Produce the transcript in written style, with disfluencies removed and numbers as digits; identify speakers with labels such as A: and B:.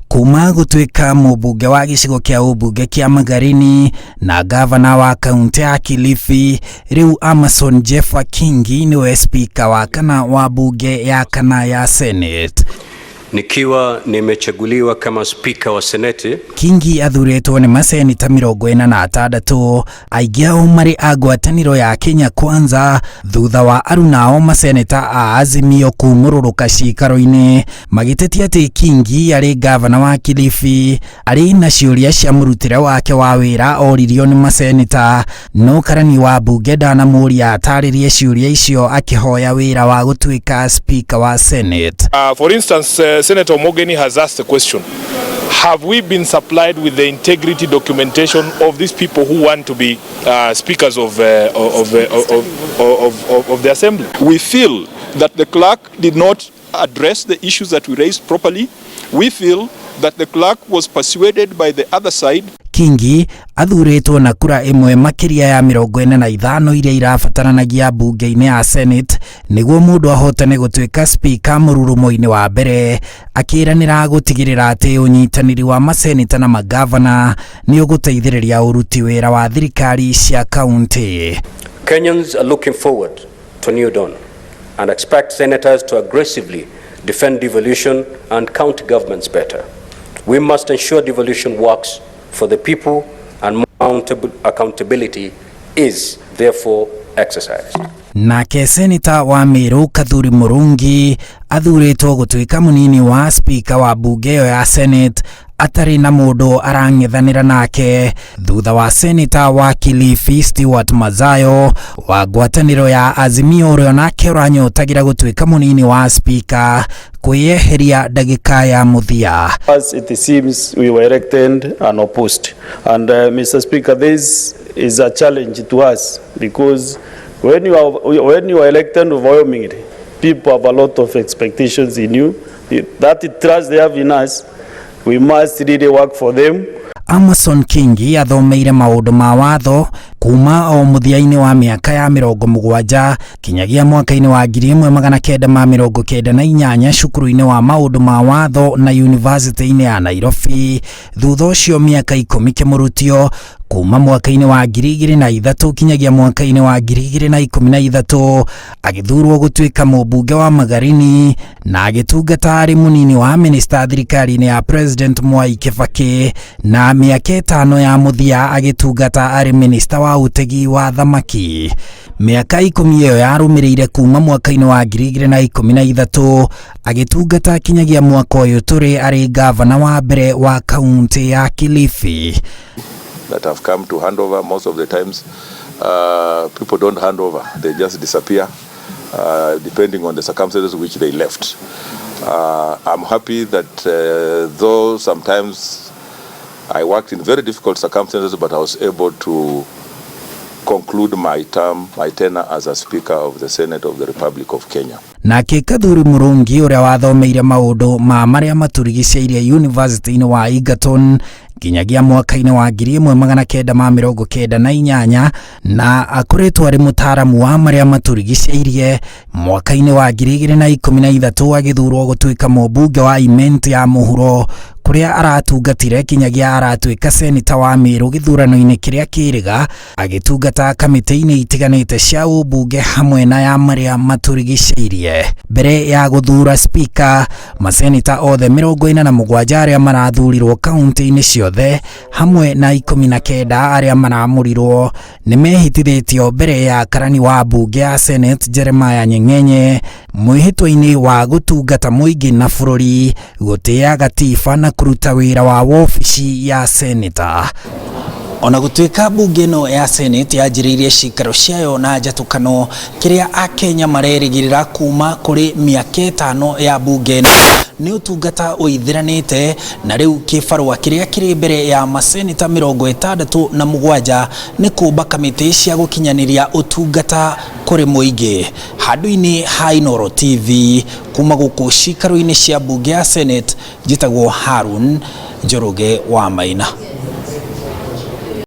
A: Kuma gũtuĩka mũmbunge wa gĩcigo kĩa ũmbunge kĩa Magarini na gavana wa kaunti ya Kilifi, rĩu Amason Jeffa Kingi nĩwe spika wa kana wa bunge ya kana ya Senate.
B: Nikiwa nimechaguliwa kama spika wa Seneti.
A: Kingi athurĩtwo nĩ maseneta 46, aingĩ ao marĩ a ngwatanĩro ya Kenya Kwanza, thutha wa arunao maseneta a Azimio kumũrũrũka ciikaro-inĩ magĩtetia atĩ Kingi arĩ gavana wa Kilifi arĩ na ciũria cia mũrutĩre wake wa wĩra oririo nĩ maseneta, no karani wa mbunge ndanamũria atarĩrie ciũria icio akĩhoya wĩra wa gũtuĩka spika wa Senate.
C: For instance, Senator Mogeni has asked the question, have we been supplied with the integrity documentation of these people who want to be speakers of the assembly?
D: We feel that the clerk did not address the issues that we raised properly. We feel that the clerk was persuaded by the other side.
A: Kingi athurĩtwo na kura ĩmwe makĩria ya 45 iria irabataranagia mbunge-inĩ ya Senate nĩguo mũndũ ahotane gũtuĩka spika mũrurumo-inĩ wa mbere, akĩranĩra gũtigĩrĩra atĩ ũnyitanĩri wa maseneta na magavana nĩ ũgũteithĩrĩria ũruti wĩra wa thirikari cia kaunti.
B: Kenyans are looking forward to new dawn and expect senators to aggressively defend devolution and county governments better. We must ensure devolution works for the people and accountability is therefore exercised.
A: Nake seneta wa Meru Kathuri Murungi athurĩtwo gũtuĩka mũnini wa spika wa mbunge ĩyo ya Senate atarĩ na mũndũ arang'ethanĩra nake, thutha wa seneta wa Kilifi Stewart Mazayo wa ngwatanĩro ya Azimio, ũrĩa nake ũranyotagira gũtuĩka mũnini wa spika, kwĩyeheria ndagĩka ya mũthia.
E: As it seems we were elected unopposed. And Mr. Speaker, this is a challenge to us because when you are elected overwhelmingly, people have a lot of expectations in you. That trust they have in us, we must really work for them.
A: Amason Kingi athomeire maũndũ ma watho kuma o mũthia-inĩ wa mĩaka ya 70 kinyagia mwaka-inĩ wa 1998 cukuru-inĩ wa maũndũ ma watho na yunivasĩtĩ-inĩ ya Nairobi. Thutha ũcio mĩaka 10 kĩmũrutio kuma mwaka-inĩ wa 2003 kinyagia mwaka-inĩ wa 2013 agĩthurwo gũtuĩka mũmbunge wa Magarini na agĩtungata arĩ mũnini wa minista thirikari-inĩ ya President Mwai Kibaki, na mĩaka 5 ya mũthia agĩtungata arĩ minista wa ũtegi wa thamaki. Mĩaka 10 ĩyo yarũmĩrĩire kuma mwaka-inĩ wa 2013 agĩtungata kinyagia mwaka ũyũ tũrĩ arĩ gavana wa mbere wa kaunti ya Kilifi.
F: That have come to hand over. Most of the times, people don't hand over, they just disappear, depending on the circumstances which they left. I'm happy that though sometimes I worked in very difficult circumstances, but I was able to conclude my term, my tenure as a Speaker of the Senate of the Republic of Kenya.
A: Nake Kathuri Murungi, ũrĩa wathomeire maũndũ ma marĩa matũrigicĩirie University-inĩ wa Egerton nginyagia mwaka-inĩ wa 1998 na akoretwo arĩ mũtaaramu wa marĩa matũrigicĩirie, mwaka-inĩ wa 2013 agĩthurwo gũtuĩka mũmbunge wa Imenti ya mũhuro kũrĩa aratungatire kinyagia aratuĩka seneta wa Meru gĩthurano-inĩ kĩrĩa kĩrĩga, agĩtungata kamĩtĩ-inĩ itiganĩte cia ũmbunge hamwe na ya marĩa matũrigicĩirie. Mbere ya gũthura spika, maseneta othe 47 arĩa marathurirwo kaunti-inĩ ciothe hamwe na 19 arĩa maramũrirwo nĩ mehĩtithĩtio mbere ya karani wa mbunge ya Senate Jeremiah Nyegenye mwĩhĩtwa-inĩ wa gũtungata mũingĩ na bũrũri, gũtĩa gatiba na kũruta wĩra wa wobici ya seneta. Ona gũtuĩka mbunge ĩno ya Senate yanjĩrĩirie cikaro ciayo na njatũkano, kĩrĩa akenya marerĩgĩrĩra kuma kũrĩ mĩaka 5 ya mbunge ĩno nĩ ũtungata ũithĩranĩte, na rĩu kĩbarũa kĩrĩa kĩrĩ mbere ya maseneta 67 nĩ kũmba kamĩtĩ cia gũkinyanĩria ũtungata kũrĩ mũingĩ. Handũ-inĩ ha Inooro TV, kuma gũkũ cikaro-inĩ cia mbunge ya Senate, njĩtagwo Harun Njoroge wa Maina.